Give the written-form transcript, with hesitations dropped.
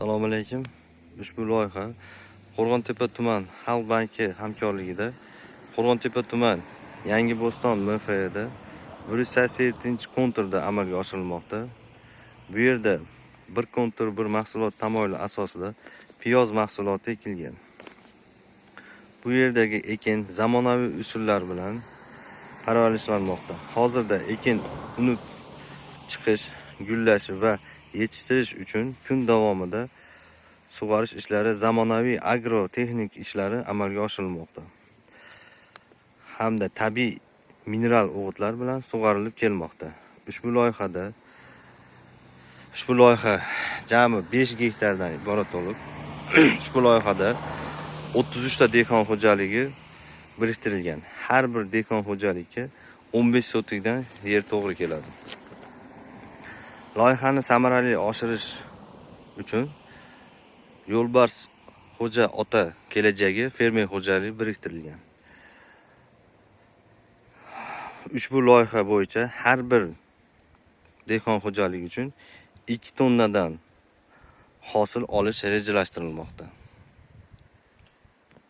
Assalomu alaykum. Ushbu loyiha Qo'rg'ontepa tuman Xalq banki hamkorligida Qo'rg'ontepa tuman Yangi Bo'ston MFda 187-konturda amalga oshirilmoqda. Bu yerda bir kontur bir mahsulot tamoyili asosida piyoz mahsuloti ekilgan. Bu yerdagi ekin zamonaviy usullar bilan parvarishlanmoqda. Hozirda ekin unib chiqish, gullash va yetishtirish uchun kun davomida sug'orish ishlari, zamonaviy agrotexnik ishlari amalga oshirilmoqda. Hamda tabiiy mineral o'g'itlar bilan sug'orilib kelmoqda. Ushbu loyiha jami 5 gektardan iborat bo'lib, ushbu loyihada 33 ta dehqon xo'jaligi biriktirilgan. Har bir dehqon xo'jalikka 15 sotikdan yer to'g'ri keladi. Loyihani samarali oshirish uchun Yo'lbars xo'ja ota kelajagi fermer xo'jaligi biriktirilgan. Ushbu loyiha bo'yicha har bir dehqon xo'jaligi uchun 2 tonnadan hosil olish rejalashtirilmoqda.